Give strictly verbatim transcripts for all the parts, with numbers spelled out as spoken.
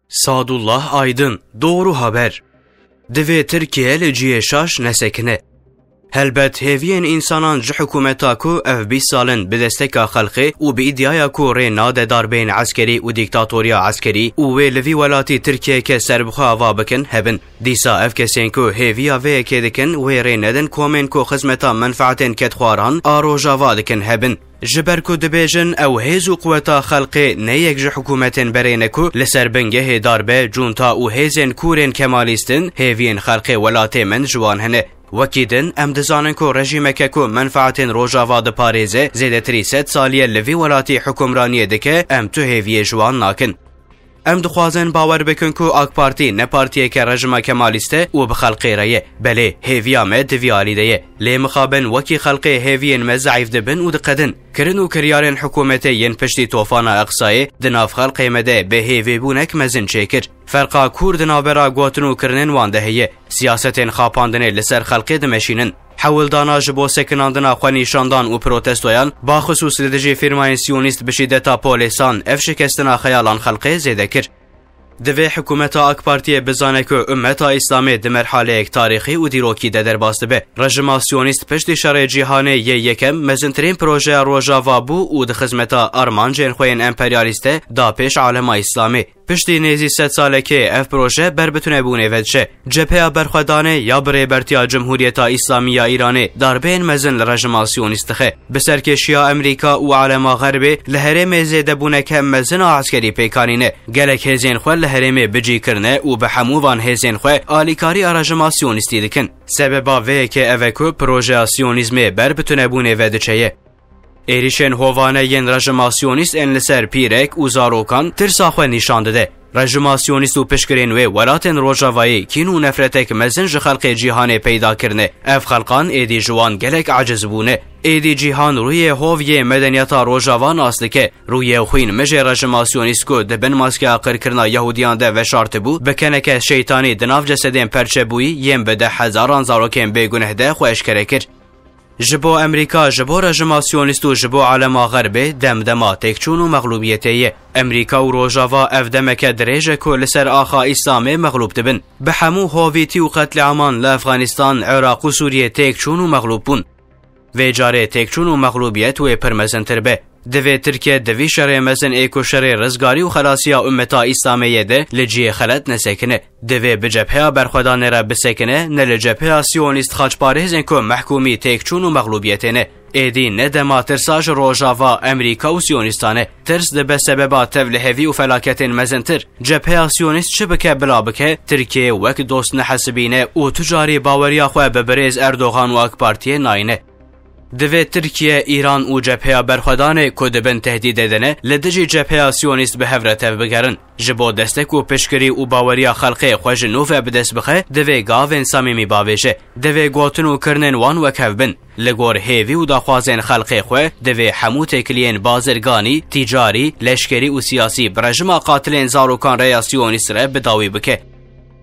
Sadullah Aydın, Doğru Haber. Divê Tirkiye li cihê şaş nesekine. Helbet hêviyên însanan ji hikûmeta ku ev bîst sal in bi desteka xelkê û bi îdiaya ku rê nade darbeyên eskerî û dîktatoriya eskerî û wê li vî welatî Tirkiyeyeke serbixwe ava bikin, hebin. Dîsa ev kesên ku hêviya vê yekê dikin, wê rê nedin komên ku xizmeta menfaetên kedxwaran a Rojava dikin, hebin. Ji ber ku dibêjin ew hêz û quweta xelkê ne yek ji hikûmetên berê ne ku li ser bingehê darbe, cûnta û hêzên kûrên kemalîst in, hêviyên xelkê welatê min ji wan hene. Wekî din, em dizanin ku rejîmeke ku menfaetên Rojava diparêze, zêdetirî sed salî ye li vî welatî hikûmraniyê dike, em tu hêviyê ji wan nakin. Em dixwazin bawer bikin ku AK Partî ne partiyeke rejima kemalîst e û bi xelkê re ye. Belê, hêviya me di vî alî de ye. Lê mixabin wekî xelkê hêviyên me zeîf dibin û diqedin. Kirin û kiryarên hikûmetê yên piştî tofana Eqsayê di nav xelkê me de bi hêvîbûnek mezin çêkir. Ferqa kûr di navbera gotin û kirinên wan de heye. Siyasetên xapandinê li ser xelkê dimeşînin. Hewldana ji bo sekinandina xwenîşandan û protestoyan, baxisûs li dijî fîrmayên siyonîst bi şîdeta polêsan, ev şikestina xeyalan xelkê zêde kir. Divê hikûmeta AK Partiyê bizane ku ummeta Îslamê di merhaleyek tarîxî û dîrokî de derbas dibe. Rejima siyonîst piştî şerê cîhanê yê yekem mezintirîn projeya Rojava bû û di xizmeta armancên xwe yên emperyalîst de da pêş alema Îslamê. Piştî nêzî sed salekê ev proje ber bi tunebûnê ve diçe. Cepheya Berxwedanê ya bi Rêbertiya Cumhuriyeta Îslamî ya Îranê darbeyên mezin li rejima siyonîst dixe. Bi serkêşiya Amerîka û alema Xerbê li herêmê zêdebûneke mezin a eskerî pêk anîne. Gelek hêzên xwe li herêmê bicî kirine û bi hemû van hêzên xwe alîkariya rejima siyonîstî dikin. Sebeba vê yekê ev e ku projeya siyonîzmê ber bi tunebûnê ve diçe ye. Êrîşên hovane yên rejima siyonîst ên li ser pîrek û zarokan tirsa xwe nîşan dide. Rejima siyonîst û piştgirên wê welatên Rojavayê kîn û nefretek mezin ji xelkê cîhanê peyda kirine. Ev xelkan êdî ji wan gelek aciz bûne. Êdî cîhan rûyê hov yê medeniyeta Rojava nas dike. Rûyê xwîn mijê rejima siyonîst ku di bin maskeya qirkirina Yahûdiyan de veşartibû, bi keneke şeytanî di nav cesedên perçebûyî yên bi deh hezaran zarokên bêguneh de xwe eşkere kir. Ji bo Amerîka, ji bo rejima siyonîst û ji bo alema Xerbê demdema têkçûn û mexlûbiyetê ye. Amerîka û Rojava ev demeke dirêj e ku li ser axa Îslamê mexlûb dibin. Bi hemû hovîtî û qetlîaman li Efxanîstan, Iraq û Sûriyê têkçûn û mexlûb bûn. Vê carê têkçûn û mexlûbiyet wê pir mezintir be. Divê Tirkiye di vî şerê mezin ê ku şerê rizgarî û xelasiya ummeta Îslamê ye de li cihê xelet nesekine. Divê bi Cepheya Berxwedanê re bisekine, ne li Cepheya Siyonîst xaçparêzên ku mehkûmî têkçûn û mexlûbiyetê ne. Êdî ne dema tirsa ji Rojava, Amerîka û Siyonîstan e. Tirs dibe sebeba tevlihevî û felaketên mezintir. Cepheya Siyonîst çi bike bila bike, Tirkiye wek dost nehesibîne û tu carî baweriya xwe bi birêz Erdogan û AK Partiyê nayîne. Divê Tirkiye, Îran û Cepheya Berxwedanê ku di bin tehdîdê de ne, li dijî Cepheya Siyonîst bi hev re tevbigerin. Ji bo destek û piştgirî û baweriya xelkê xwe ji nû ve bi dest bixe, divê gavên samîmî bavêje. Divê gotin û kirinên wan wekhev bin. Li gor hêvî û daxwazên xelkê xwe, divê hemû têkiliyên bazirganî, tîcarî, leşkerî û siyasî bi rejima qatilên zarokan rêya Siyonîst re bi dawî bike.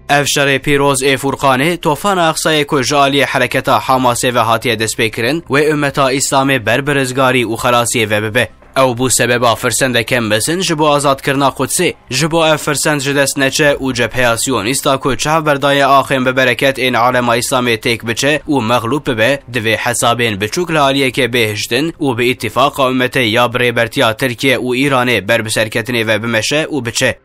Ev şerê pîroz ê Furqanê, tofana Eqsayê ku ji aliyê hereketa Hamasê ve hatiye destpêkirin, wê ummeta Îslamê ber bi rizgarî û xelasiyê ve bibe. Ew bû sebeba firsendeke mezin ji bo azadkirina Qudsê. Ji bo ev firsend ji dest neçe û Cepheya Siyonîsta ku çav berdaye axên bi bereket ên alema Îslamê têk biçe û mexlûb bibe, divê hesabên biçûk li aliyekê bê hiştin û bi îtîfaqa ummetê ya bi rêbertiya Tirkiye û Îranê ber bi serketinê ve bimeşe û biçe.